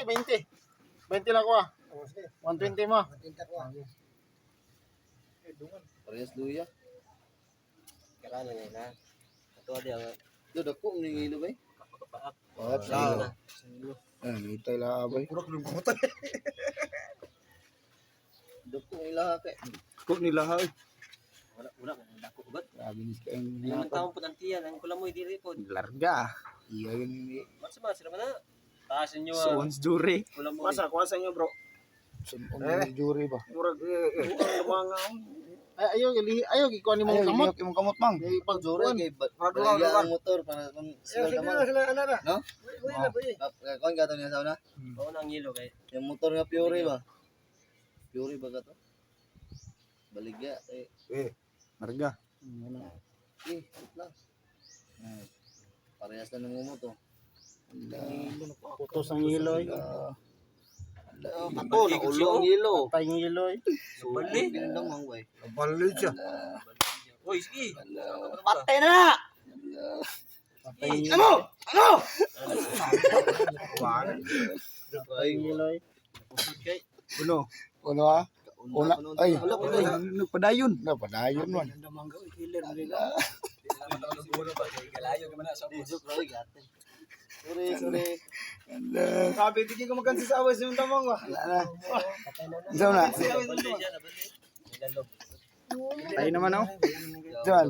20. 20 lang ko ah. 120 mo. Parehas luya. Karano niya na. Ato adi ang Do dako ni ngilo bay. What? Sa ilo. Ay, ngitay la abay. Dako ila kay. Ko nila ha. Wala wala kung dako ugat. Grabe ni kay Ang taong pud ang tiyan ang kulamoy diri pod. Larga. Iya yun ni. Masa man sila man na. Taas ninyo So, ah. once jure. Kulamoy. Masa, kuha sa inyo, bro. Sunog ni jury ba? Murag, lumanga. Ay, ayaw, ilihi, ayaw, ikuha ni mong Ayaw, kamot. ilihok imong kamot mang. Ay, pag Jure kay baligya ang motor para kung sila ka man. No? Kuan gato niya sa una. Mao na ang hilo kay. Yung motor nga Fury ba? Fury ba ka to? Baligya eh. Eh, larga. Eh, wait lang. Parehas lang ng moto. Putos ang iloy. Ako, naulo ang hilo. Patay ang iloy. Bali. Gandang ang way. Oy, sige. Patay na! Patay ang Ano? Ano? Patay ang iloy. Kay Uno. Uno ah. Una, ay, Wala, ay, Nagpadayon. napadayon man. Joke lang, gate. Sorry, sorry. Sabi, di ko magansi sa awas yung tamang ba? Wala na. Isa na. bali siya na bali. Nilalog. Tayo naman oh. Diyan.